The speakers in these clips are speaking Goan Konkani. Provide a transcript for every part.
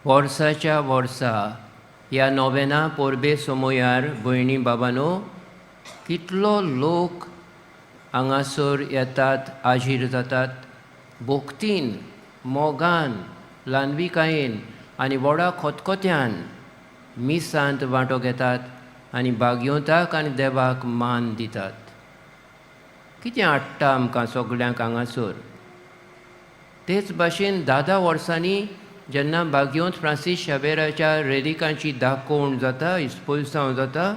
वर्साच्या वर्सा ह्या नोवेना परबे समयार, भयणी बाबानो, कितलो लोक हांगासर येतात, आजीर जातात, भक्तीन, मोगान, ल्हानविकायेन आनी व्हडा खतखत्यान मिसांत वांटो घेतात आनी भागयवंताक आनी देवाक मान दितात. कितें हाडटा आमकां सगल्यांक हांगासर? तेच भाशेन 10 10 वर्सांनी जेन्ना भाग्यवंत फ्रांसीस शावेराच्या रेलिकांची दाखोवण जाता, इस्पोलसांव जाता,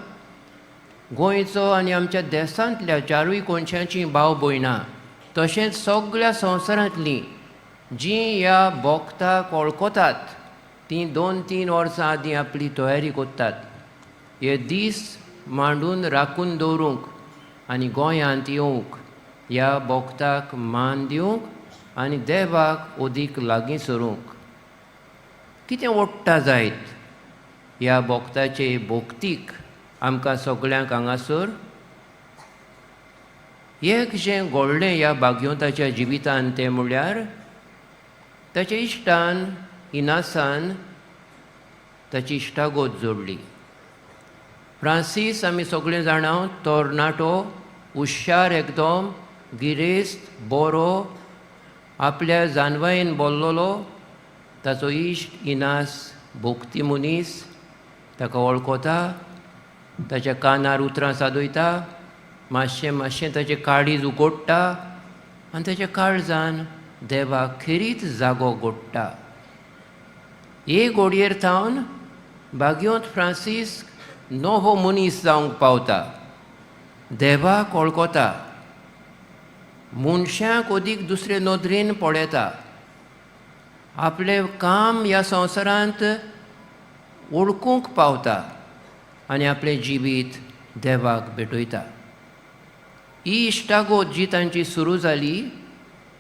गोंयचो आनी आमच्या देसांतल्या चारूय कोनशांची भाव भयणां तशेंच सगळ्या संवसारांतलीं जीं ह्या भक्ताक वळखतात तीं 2-3 वर्सां आदीं आपली तयारी करतात, हे दीस मांडून राखून दवरूंक आनी गोंयांत येवंक, ह्या भक्ताक मान दिवंक आनी देवाक अदीक लागीं सरूंक. कितें ओडटा जायत ह्या भक्ताचे भक्तीक आमकां सगळ्यांक हांगासर? एक जें घडलें ह्या भाग्यवंताच्या जिवितान तें म्हणल्यार ताच्या इश्टान इनासान ताची इश्टागत जोडली. फ्रांसीस, आमी सगळे जाणा, तरणाटो, हुशार, एकदम गिरेस्त, बरो, आपल्या जानवायेन बोल्लोलो. ताचो इश्ट इनास भोक्ती मनीस, ताका वळखता, ताच्या कानार उतरां सादयता, मातशें मातशें ताचें काळीज उगडटा आनी ताच्या काळजान देवाक खेरीत जागो गोडटा. एक घोडयेर थावन भाग्यवंत फ्रांसीस नवो मनीस जावंक पावता, देवाक वळखता, मनशाक अदीक दुसरे नदरेन पळयता, आपलें काम ह्या संवसारांत वळखूंक पावता आनी आपलें जिवीत देवाक भेटयता. ही इश्टागत जी तांची सुरू जाली,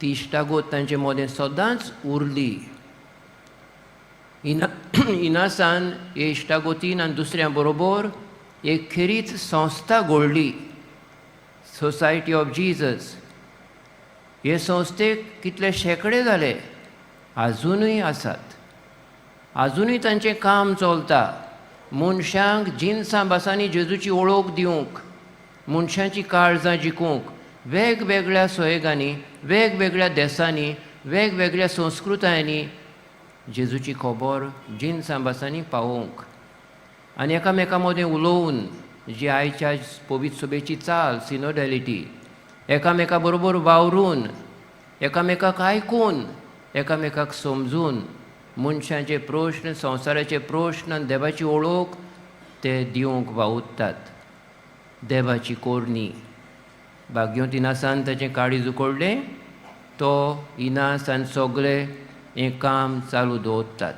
ती इश्टागत तांचे मदें सदांच उरली. इनासान हे इश्टागतीन आनी दुसऱ्यां बरोबर एक खेरीत संस्था घडली, सोसायटी ऑफ जिजस. हे संस्थेक कितले शेंकडे जाले, आजुनूय आसात, आजुनूय तांचें काम चलता. मनशांक जिनसां भासांनी जेजूची वळख दिवंक, मनशांची काळजां जिखूंक, वेगवेगळ्या सोयगांनी, वेगवेगळ्या देसांनी, वेगवेगळ्या संस्कृतायांनी जेजूची खबर जिनसां भासांनी पावोवंक आनी एकामेका मदें उलोवन, जी आयच्या पवित्र सभेची चाल, सिनोडॅलिटी, एकामेका बरोबर वावरून, एकामेकाक आयकून, एकामेकाक समजून, मनशांचे प्रश्न, संवसाराचे प्रश्न आनी देवाची वळख ते दिवंक वावुरतात. देवाची कोरणी, भाग्यवंत इनासान ताचें काळीज उकडलें. तो इनास आनी सगळे हें काम चालू दवरतात.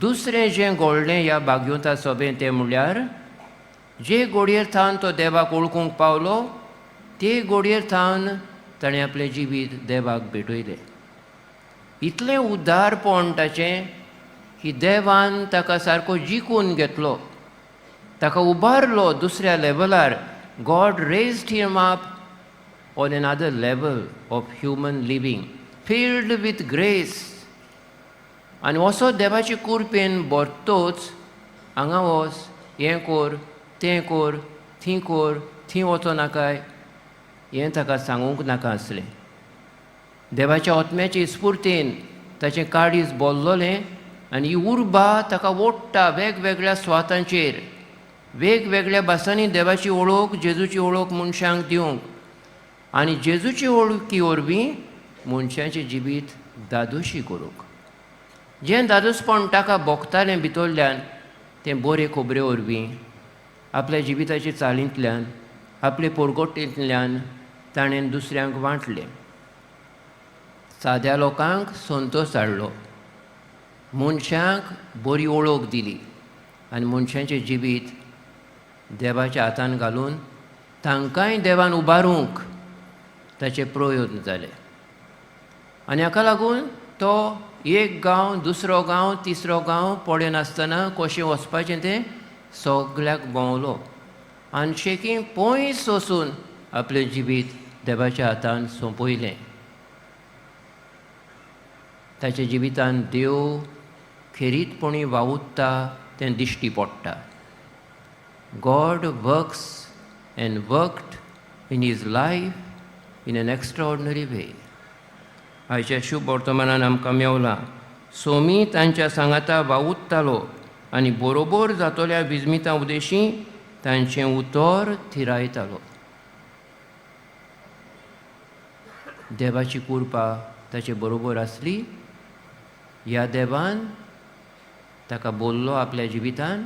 दुसरें जें घडलें ह्या भाग्यवंता सोबें तें म्हणल्यार जे घोडयेर थावन तो देवाक वळखूंक पावलो, ते घोडयेर थावन ताणें आपलें जिवीत देवाक भेटयलें. इतलें उदारपण ताचें की देवान ताका सारको जिखून घेतलो, ताका उबारलो दुसऱ्या लेवलार. God raised him up on another level of human living, filled with grace. आनी असो देवाचे कुरपेन भरतोच हांगा वच, हें कोर, तें कोर, थीं कोर, थीं वचो नाकाय, हें ताका सांगूंक नाका आसलें. देवाच्या आत्म्याचे स्फुर्तीन ताचें काळीज बोल्लोलें आनी ही उर्बा ताका ओडटा वेगवेगळ्या सुवातांचेर, वेगवेगळ्या भासांनी देवाची वळख, जेजूची वळख मनशांक दिवंक आनी जेजूची वळखी वरवीं मनशाचें जिवीत दादोशी करूंक. जें दादोसपण ताका भोगतालें भितरल्यान, तें बरे खबरे वरवीं, आपल्या जिविताचे चालींतल्यान, आपले पोरगोटेंतल्यान ताणें दुसऱ्यांक वांटलें. साद्या लोकांक संतोश हाडलो, मनशांक बरी वळख दिली आनी मनशांचें जिवीत देवाच्या हातान घालून तांकांय देवान उबारूंक ताचे प्रयत्न जाले. आनी हाका लागून तो एक गांव, दुसरो गांव, तिसरो गांव पळयनासतना कशें वचपाचें तें सगल्याक भोंवलो आनी शेकी पयस वचून आपलें जिवीत देवाच्या हातान सोंपयलें. ताच्या जिवितान देव खेरीतपणी वावुरता तें दिश्टी पडटा. God works and worked in his life in an extraordinary way. आयच्या शुभ वर्तमानान आमकां मेवलां, सोमी तांच्या सांगाता वावुरतालो आनी बरोबर जातोल्या विजमिता उदेशी तांचें उतर थिरायतालो. देवाची कृपा ताचे बरोबर आसली. ह्या देवान ताका बोल्लो आपल्या जिवितान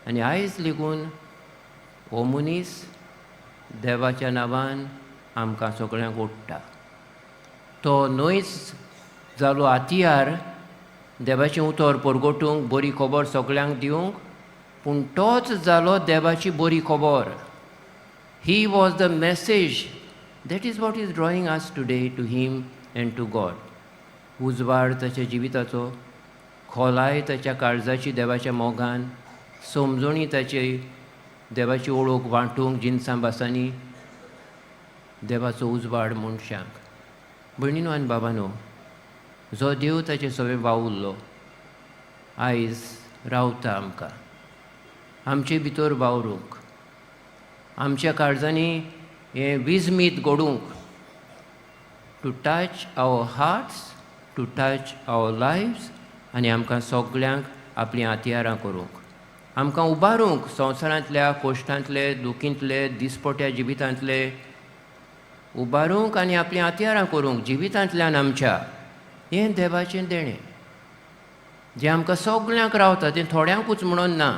आनी आयज लेगून हो मनीस देवाच्या नांवान आमकां सगळ्यांक ओडटा. तो न्हयच जालो आतियार देवाचें उतर परगटूंक, बरी खबर सगळ्यांक दिवंक, पूण तोच जालो देवाची बरी खबर. He was the message. That is what is drawing us today to him and to God. उजवाड ताच्या जिविताचो, खोलाय ताच्या काळजाची देवाच्या मोगान, समजणी ताची देवाची ओळख वांटूंक जिनसां भासांनी, देवाचो उजवाड मनशांक. भयणीनो आनी बाबानो, जो देव ताचे सगळें वावुरलो आयज रावता आमकां आमचे भितर वावरूंक, आमच्या काळजांनी हें विजमीत घडूंक, to touch our hearts, to touch our lives, आनी आमकां सगल्यांक आपलीं हत्यारां करूंक, आमकां उबारूंक संवसारांतल्या कोश्टांतले, दुखींतले, दिसपट्या जिवितांतले उबारूंक आनी आपलीं हत्यारां करूंक जिवितांतल्यान आमच्या. हें देवाचें देणें जें आमकां सगल्यांक रावता. तें थोड्यांकूच म्हणून ना.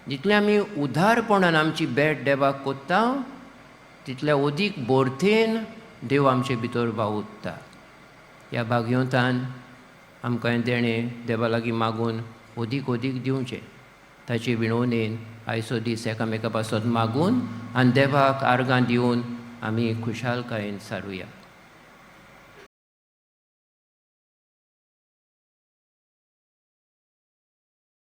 जितलें आमी उदारपणान आमची भेट देवाक कोत्ता, तितल्या अदीक बोरतेन देव आमचे भितर वावुरता. ह्या भागयोतान आमकां हें देणें देवा लागीं मागून अदीक अदीक दिवचें. ताचे विणवणेन आयचो दीस एकामेका पासत मागून आनी देवाक आर्गां दिवन आमी खुशालकायेन सारुया.